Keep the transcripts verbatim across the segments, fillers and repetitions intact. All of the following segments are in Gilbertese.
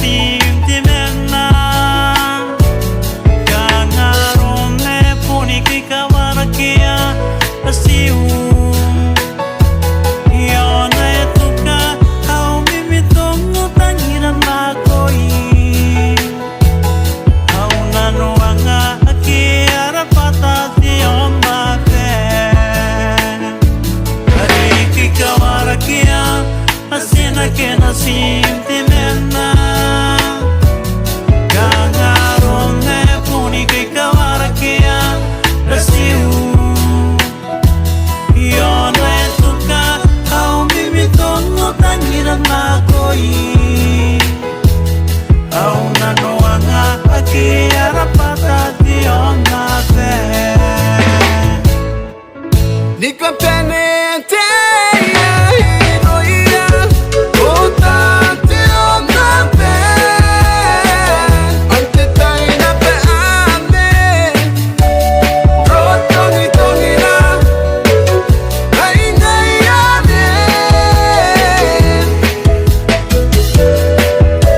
ti temanna. Kanga aron ae bon ikai kawarakea atiu. I aon ae tuka au mimitong n tangira naakoi. Au nanoanga ake a rabwata te aonnaba. Are ikai kawarakea atina ke n atin temanna. Kanga aron ae bon ikai kawarakea atiu. I aon ae tuka au mimitong n tangira naakoi. Au nanoanga ake a rabwata te aonnaba. Ni kabane te iai iroia, o taan te aonnaba. Ao n te tai naba anne, rotongitongira ngaingai anne.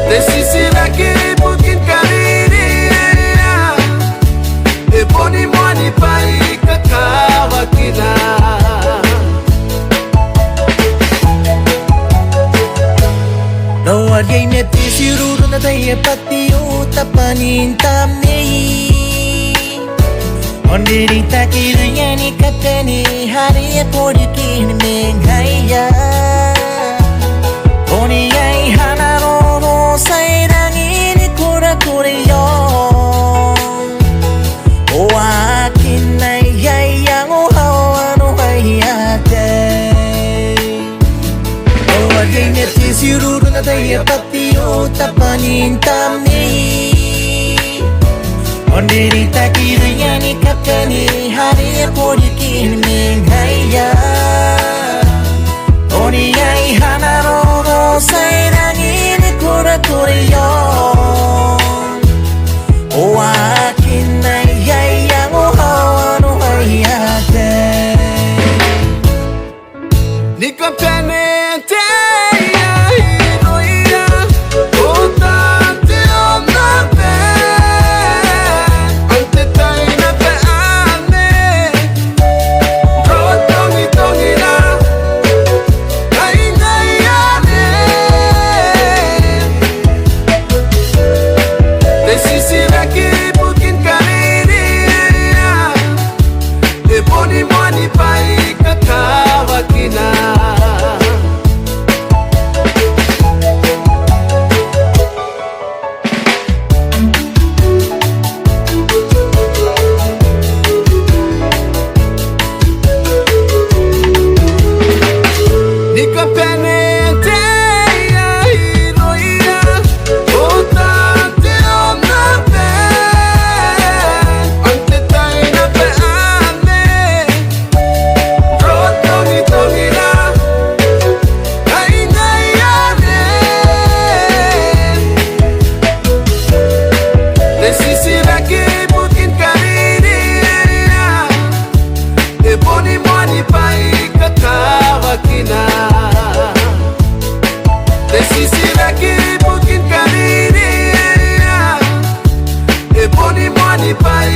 Te titiraki ibukin karineia, e boni moan bwai kakawakina. Rawa riai ma te tiruru n ataia bwa te otabwanin tamnei. Ao n reitaki raoi ni kabane are e boni riki ni ngaia. Ao n iai ana roro tia i rangi ni korakoraia. O akin aia iango ao ana aia tai. Ao aia iango te tiruru n ataia bwa te otabwanin tamnei. Ao n reitaki raoi ni kabane are e boni riki ni ngaia. Ao n iai ana roro tia i rangi ni korakoraia. O akin aia iango ao ana aia tai. Ni kabane te iai iroia, o taan te aonnaba. Ao n te tai naba anne, rotongitongira ngaingai anne. Te titiraki ibukin karineia, e boni moan bwai kakawakina. Ni kabane te iai iroia, o taan te aonnaba. Ao n te tai naba anne, rotongitongira ngaingai anne. Te titiraki ibukin karineia, e boni moan bwai kakawakina. Te titiraki ibukin karineia, e boni moan bwai